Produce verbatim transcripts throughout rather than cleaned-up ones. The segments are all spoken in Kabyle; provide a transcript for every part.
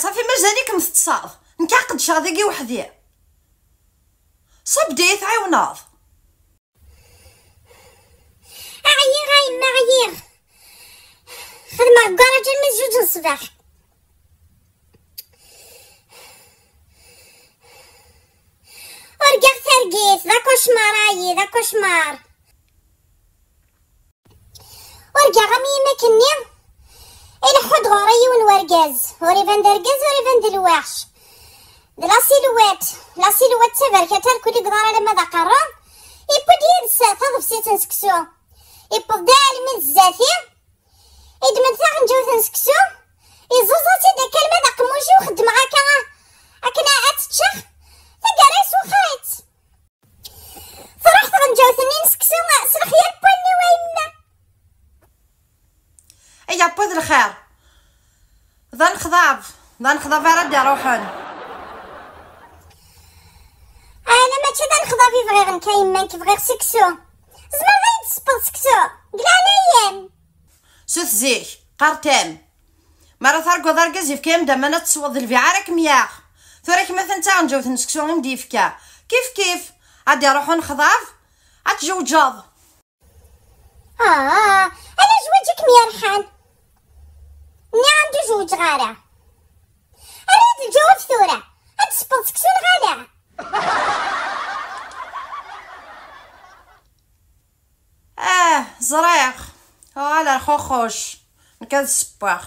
Ṣafi, mazal-ikem teṭṭseḍ? Nekk ad qedceɣ dagi weḥd-i. Ṣub-d i yi-tɛiwneḍ. Ɛyiɣ a yemma, ɛyiɣ. Xedmeɣ deg ugaṛaj almi d zuǧ n ṣṣbeḥ. Urgaɣ targit, d akucmar ayi, d akucmar. Urgaɣ am yimak-nni, ileḥḥu-d ɣur-i yiwen wergaz, ur iban d argaz, ur iban d lweḥc. D la silhouette, la silhouette d taberkat, alkul i yeḍar alamma d aqerru, yewwi-d yid-s taḍebsit n seksu. Yewweḍ-d almi d zdat-i, yeddem-d taɣenǧawt n seksu, yeẓẓuẓẓu-tt-id akka alma d aqemmuc-iw, xeddmeɣ akka, akken ad tt-ččeɣ, taggara yeswexxer-itt. Truḥ tɣenǧawt-nni n seksu s lexyal n wallen-iw a yemma. Ay yewweḍ lxir. D anexḍab, d anexḍab ara d-iruḥen. Ala, mačči d anexḍab i bɣiɣ nekk a yemma, nekk bɣiɣ seksu. Tzemreḍ ad yi-d-tessewweḍ seksu? Deg leɛnaya-m. Sut zik, qqar-t-am. Mi ara targuḍ argaz yefka-yam-d aman ad tesweḍ, d lbiɛ ara kem-yaɣ. Tura kemm atan d taɣenǧawt n seksu i m-d-yefka. Kif kif, ad d-iruḥ unexḍab, ad tjewǧeḍ. Ah, ala zzwaǧ i kem-yerḥan. Nniɣ-am-d ur zewǧeɣ ara. Err-iyi-d lǧawab tura. Ad d-tessewweḍ seksu neɣ ala? Ah, ẓriɣ. Uɣal ar xuxuc. Nekk ad ssewweɣ.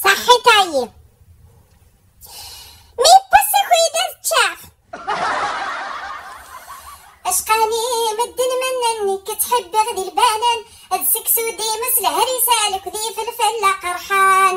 Ṣaḥḥit ayi. Mi yewweṣ akuy-d ad ččeɣ. Acqani medden mannen nekk ttḥibbiɣ di lbanan, d seksu dima s lehris, alek d ifelfel aqerḥan.